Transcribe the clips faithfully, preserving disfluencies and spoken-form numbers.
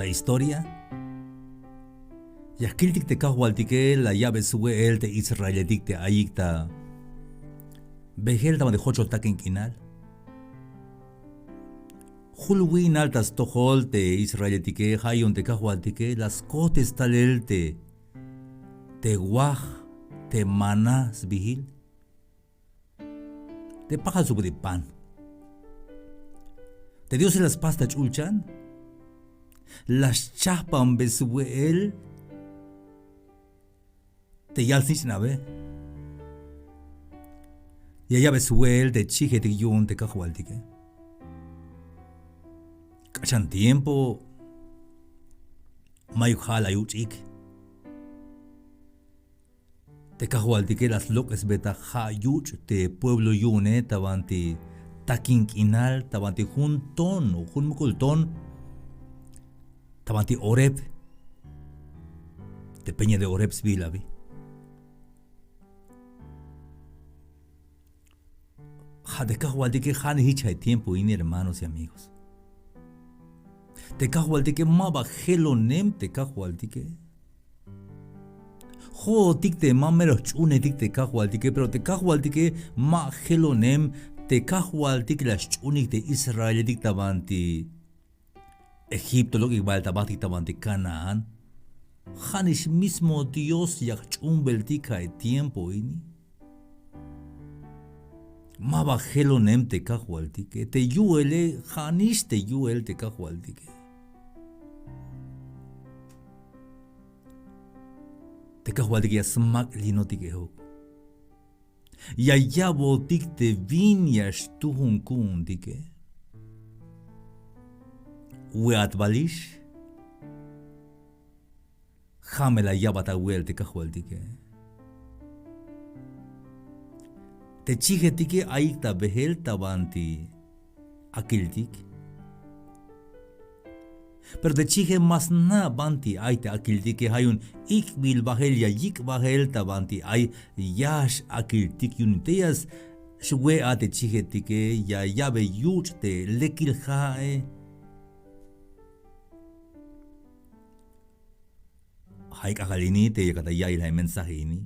ta historia. Ya jkiltik te kajwaltike la ya'be swe'el te israeletik te ayik ta bejel ta banti jochol takin k'inal. Jul wi'nal ta stojol te israeletike, ja' yu'un te kajwaltike la skojtes talel te te waj, te maná sbiil, te pajal sok te pan. Te Diose la spas ta ch'ulchan, la schajpanbe swe'el te yal snich'nabe. Ya ya'be swe'el te chijetik yu'un te kajwaltike. K'axan tiempo mayuk ja' la yuch'ik. Te kajwaltike la slok'esbe ta ja' yuch' te pueblo yu'une ta banti takin k'inal, ta banti jun ton o jun muk'ul ton, ta banti Horeb, te peña de Horeb sbiil abi. Ja' te kajwaltike ja'nix jich ja' tiempo ini, hermanos y amigos. Te kajwaltike ma ba jelonem te kajwaltike. Jo'otik te ma mero jch'uunejtik te kajwaltike, pero te kajwaltike ma jelonem. Te kajwaltik la sch'uunik te israeletik ta banti Egipto, lok'ik bael ta bajtik ta banti Canaán. Ja'nix mismo Dios yak jch'uunbeltik ja' tiempo ini. Ma ba jelonem te kajwaltike, te yu'ele ja'nix te yu'el te kajwaltike. Te kajwaltike ya smak'linotikejouk. Ya ya'botik te bin ya xtujun ku'untike. We'at balix, ja' me la ya'bat awe'el te kajwaltike. Te chijetike ayik ta bejel ta banti akiltik. Pero te chije ma sna' banti ay te akiltike, ja' yu'un ik'bil bajel ya yik' bajel ta banti ay yax akiltik, yu'un te ya xwe'at te chijetike ya ya'be yuch' te lekil ja'e. Ja' k'ajk'al ini te yakat ta ya'iyel ja' mensaje ini.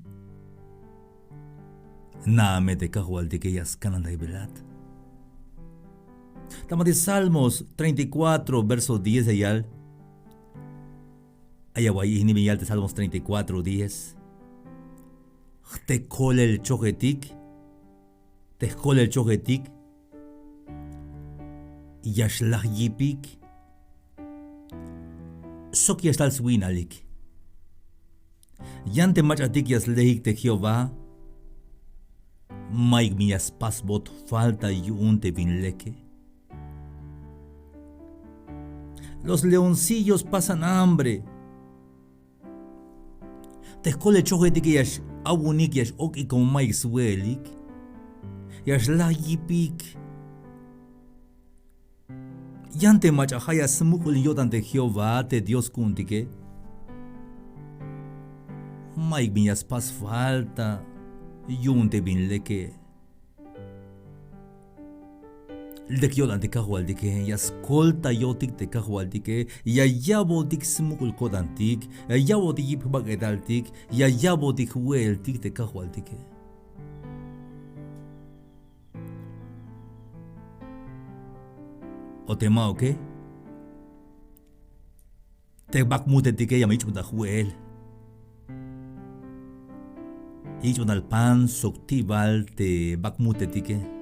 Na'a me te kajwaltike ya skanantaybelat. Ta banti Salmos treinta y cuatro, verso diez ya yal. Ay awa'y ini bin yal te Salmos treinta y cuatro, diez. Te kolel chojetik, te jkolel chojetik ya xlaj yipik sok ya xtal swi'nalik. Yan te mach'atik ya slejik te Jehová, mayuk bin ya spasbot falta yu'un te bin leke. Los leoncillos pasan hambre. Te jkolel chojetike ya x-awunik, ya x-ok'ik como mayuk swe'elik. Ya xlaj yipik. Yan te mach'a ja' ya smuk'ulin yo'tan te Jehová te Dios ku'untike. Mayuk bin ya spas falta yu'un te bin leke. Lek yo'tan te kajwaltike, ya skoltayotik te kajwaltike, ya ya'botik smuk'ul ko'tantik, ya ya'botik yip jbak'etaltik, ya ya'botik jwe'eltik te kajwaltike. O te ma'uke, te bak mutetike ya me yich'bon ta jwe'el. Yich'bon tal pan sok ti'bal te bak mutetike.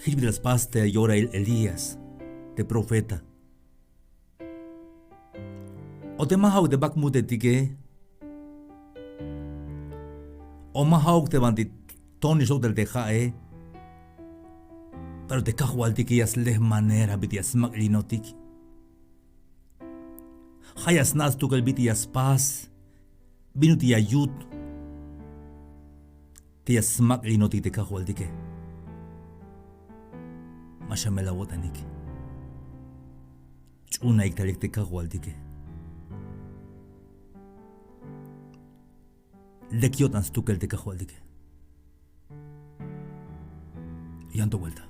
Jich bit'il la spas te yorail Elías, te profeta. O te ma ja'uk te bak mutetike, o ma ja'uk te banti tonix lok'tel te ja'e, pero te kajwaltike ya slej manera bit'il ya smak'linotik. Ja' ya sna' stukel bit'il ya spas, bin ut'il ya yut te ya smak'linotik te kajwaltike. Ma xamel awo'tanik. Ch'uunaik talik te kajwaltike. Lek yo'tan stukel te kajwaltike. Yan to buelta.